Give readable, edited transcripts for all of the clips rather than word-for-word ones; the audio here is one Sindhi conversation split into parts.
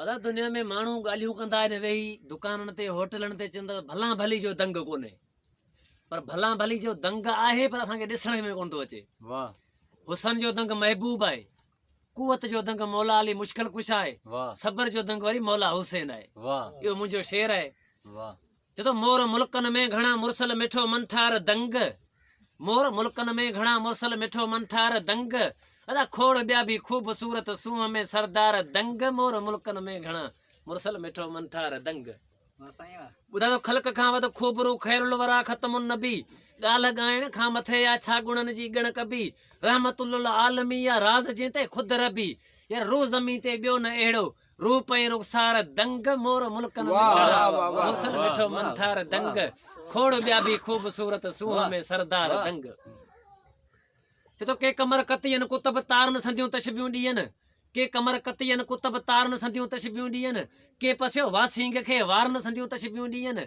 ادا دنيا ۾ ماڻهو ڳالهيون ڪندا آهن ويهي دڪانن تي هوٽلن تي چون ٿا ڀلان ڀلي جو دنگ ڪونهي پر ڀلان ڀلي جو دنگ آهي پر اسان کي ڏسڻ ۾ ڪونه ٿو اچي. واھ. حسن جو دنگ محبوب آهي، قوت جو دنگ مولا علي مشڪل ڪشا آهي، واھ. صبر جو دنگ وري مولا حسين آهي. واھ. اهو منهنجو شعر آهي. واھ. چئي ٿو مور ملڪن ۾ گهڻا مرسل مٺو منٺار دنگ مور ملڪن ۾ گهڻا مرسل مٺو منٺار دنگ ادا کوڙ ٻيا به خوبصورت سونهن ۾ سردار دنگ مور ملڪن ۾ گهڻا مرسل مٺو منٺار دنگ ٻڌايو ٿو خلق کان وڌ خوبرو خير الورا ختم النبي ڳالهه ڳائڻ کان مٿي آ ڇا گڻن جي ڳڻ ڪبي رحمت للعالمي آ راز جنهن تي خود ربي يار روء زمين تي ٻيو نه اهڙو روپ ۽ رخسار دنگ مور ملڪن ۾ گهڻا مرسل مٺو منٺار دنگ کوڙ ٻيا به خوبصورت سونهن ۾ سردار دنگ چي ٿو ڪي ڪمر قطعين ڪتب تارن سنديون تشبيهون ڏين ڪي ڪمر قطعين ڪتب تارن سنديون تشبيهون ڏين ڪي پسيو واسينگ کي وارن سنديون تشبيهون ڏين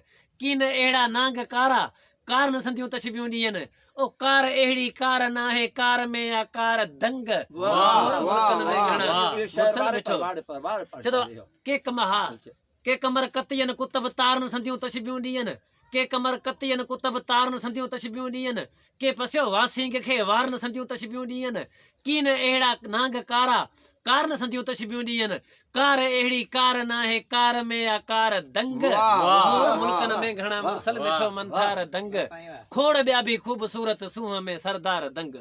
ڪين اهڙا نانگ ڪارا ڪارن سنديون تشبيهون ڏين او ڪار اهڙي ڪار ناهي ڪار ۾ آ ڪار دنگ مور ملڪن ۾ گهڻا مرسل مٺو چي ٿو ڪي ڪم ها ڪي ڪمر قطعين ڪتب تارن سنديون تشبيهون ڏين ڪي ڪمر قطعين ڪتب تارن سنديون تشبيهون ڏين ڪي پسيو واسينگ کي وارن سنديون تشبيهون ڏين ڪين اهڙا نانگ ڪارا ڪارن سنديون تشبيهون ڏين ڪار اهڙي ڪار ناهي ڪار ۾ آ ڪار دنگ مور ملڪن ۾ گهڻا مرسل مٺو منٺار دنگ کوڙ ٻيا به خوبصورت سونهن ۾ سردار دنگ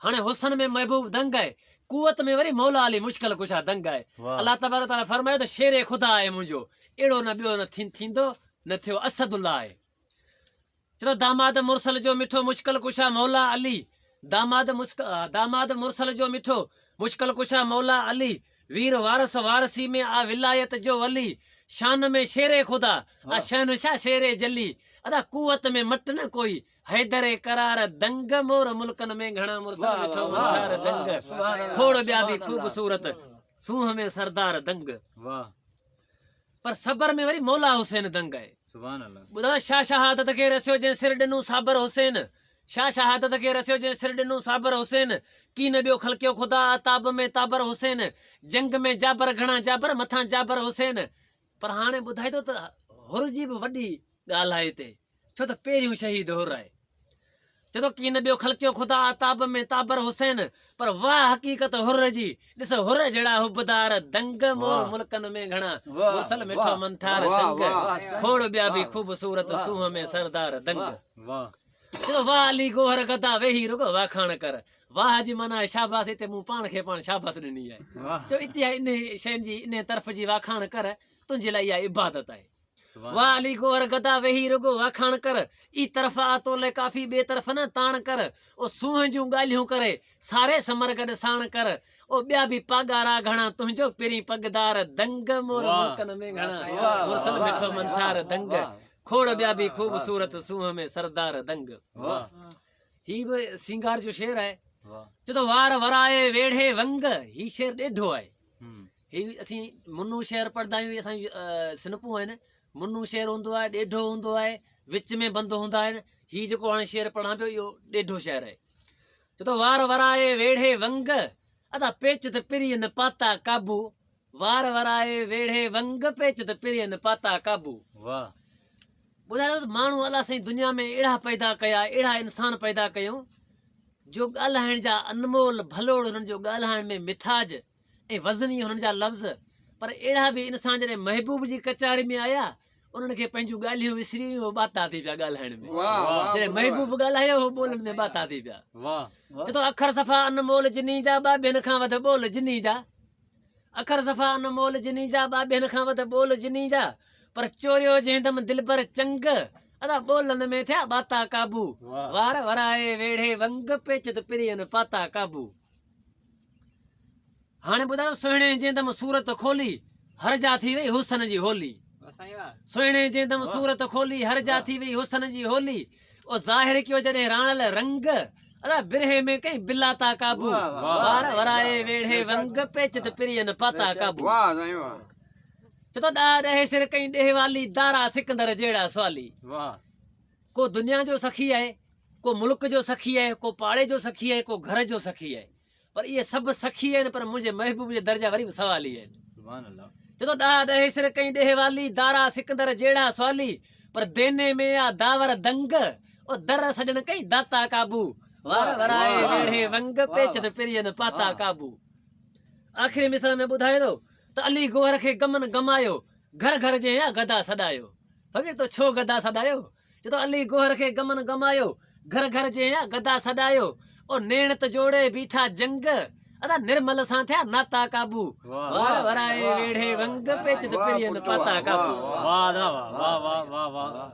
هاڻي حسن ۾ محبوب دنگ آهي قوت ۾ وري مولا علي مشڪل ڪشا دنگ آهي الله تبارڪ وتعالي فرمايو ته شير خدا آهي منهنجو اهڙو نه ٻيو نه ٿيندو نه ٿيو اسد الله آهي چي ٿو داماد مرسل جو مٺو مشڪل ڪشا مولا علي داماد داماد مرسل جو مٺو مشڪل ڪشا مولا علي وير وارث وارثي ۾ آ ولايت جو ولي شان ۾ شير خدا آ شهنشاه شير جلي ادا قوت ۾ مٽ نه ڪوئي حيدر قرار دنگ مور ملڪن ۾ گهڻا مرسل مٺو منٺار دنگ کوڙ ٻيا به خوبصورت سونهن ۾ سردار دنگ پر صبر ۾ وري مولا حسين دنگ آهي. سبحان الله. ٻڌاء شاھ شهادت کي رسيو جنهن سر ڏنو صابر حسين شاھ شهادت کي رسيو جنهن سر ڏنو صابر حسين ڪين ٻيو خلقيو خدا آ تاب ۾ تابر حسين جنگ ۾ جابر گهڻا جابر مٿان جابر حسين پر هاڻي ٻڌائي ٿو ته حر جي به وڏي ڳالهه آهي هتي ڇو ته پهريون شهيد حر آهي. چئي ٿو ڪين ٻيو خلقيو خدا آ تاب ۾ تابر حسين پر واهه حقيقت حر جي ڏس حر جهڙا حبدار دنگ مور ملڪن ۾ گهڻا مرسل مٺو منٺار دنگ کوڙ ٻيا به خوبصورت سونهن ۾ سردار دنگ چئي ٿو واهه علي گوهر گدا ويهي رڳو واکاڻ ڪر واهه جي معنيٰ آهي شاباس هتي مون پاڻ کي پاڻ شاباس ڏني آهي چئو اتي آهي انهي شين جي انهي طرف جي واکاڻ ڪر تنهنجي لاء اها عبادت آهي. واه علي گوهر گدا ويهي رڳو واکاڻ ڪر، اي طرف آ تو لئه ڪافي ٻي طرف نه تاڻ ڪر، او سونهن جون ڳالهيون ڪري ساري سمر گڏ ساڻ ڪر، او ٻيا به پاڳارا گهڻا تنهنجو پرين پڳدار دنگ مور ملڪن ۾ گهڻا مرسل مٺو منٺار دنگ کوڙ ٻيا به خوبصورت سونهن ۾ سردار دنگ. هي به سينگار جو شعر آهي. چئي ٿو وار ورائي ويڙهي ونگ هي شعر ڏيڍو آهي. هي اسين منو شعر پڙهندا آهيون هي اسان جون صنفون آهن منو شعر هوندو آهي ڏيڍو هوندو آهي وچ ۾ بند هوندا آهن هي جيڪو هاڻي شعر پڙهان پيو اهو ڏيڍو شعر آهي چو ته وار ورائي ويڙهي ونگ ادا پيچ ته پريء نه پاتا قابو وار ورائي ويڙهي ونگ پيچ ته پريء نه پاتا قابو واهه ٻڌايو ته ماڻهو الله سائين دنيا ۾ اهڙا پيدا ڪيا اهڙا انسان پيدا ڪيون جو ڳالهائڻ جا انمول ڀلوڙ هنن جو ڳالهائڻ ۾ مٺاج ۽ وزني هنن جا لفظ، پر اهڙا به انسان جڏهن محبوب جي ڪچهري ۾ آيا، انهن کي پنهنجون ڳالهيون وسري ويون، هو ٻاتا ٿي پيا ڳالهائڻ ۾. جڏهن محبوب ڳالهايو، هو ٻولن ۾ ٻاتا ٿي پيا. چئي ٿو اکر صفا انمول جني جا، ٻاٻين کان وڌ ٻول جني جا. اکر صفا انمول جني جا، ٻاٻين کان وڌ ٻول جني جا. پر چوريو جنهن دم دلبر چنگ، ادا ٻولن ۾ ٿيا ٻاتا قابو. وار ورائي ويڙهي ونگ، پيچ ته پرين پاتا قابو. هاڻي ٻڌايو سهڻي جنهن دم صورت کولي هر جا ٿي وئي حسن جي هولي سهڻي جنهن دم صورت کولي هر جا ٿي وئي حسن جي هولي او ظاهر ڪيو جڏهن راڻل رنگ ادا برهي ۾ ڪئين بلاتا قابو وار ورائي ويڙهي ونگ پيچ ته پرين پاتا قابو چو ته ڏاهه ڏهي سر ڪئين ڏيهه والي دارا سڪندر جهڙا سوالي ڪو دنيا جو سخي آهي ڪو ملڪ جو سخي آهي، ڪو پاڙي جو سخي آهي، ڪو گهر جو سخي آهي. پر اهي سڀ سخي آهن پر منهنجي محبوب جي درجا وري به سوالي آهن. سبحان الله. چئي ٿو ڏاها ڏهيسر ڪئين ڏيهه والي، دارا سڪندر جهڙا سوالي، پر ديني ۾ آ داور دنگ، او در سڄڻ ڪئين داتا قابو، وار ورائي ويڙهي ونگ، پيچ ته پرين پاتا قابو. آخري مصرع ۾ ٻڌائي ٿو ته علي گوهر کي غمن غمايو، گهر گهر جنهن آ گدا سڏايو. فقير تو ڇو گدا سڏايو؟ چئي ٿو علي گوهر کي غمن غمايو، گهر گهر جنهن آ گدا سڏايو، او نيڻ ته جوڙي بيٺا جنگ، ادا نرمل سان ٿيا ناتا قابو، وار ورائي ويڙهي ونگ، پيچ ته پرين پاتا قابو. واه ادا واه واه واه واه.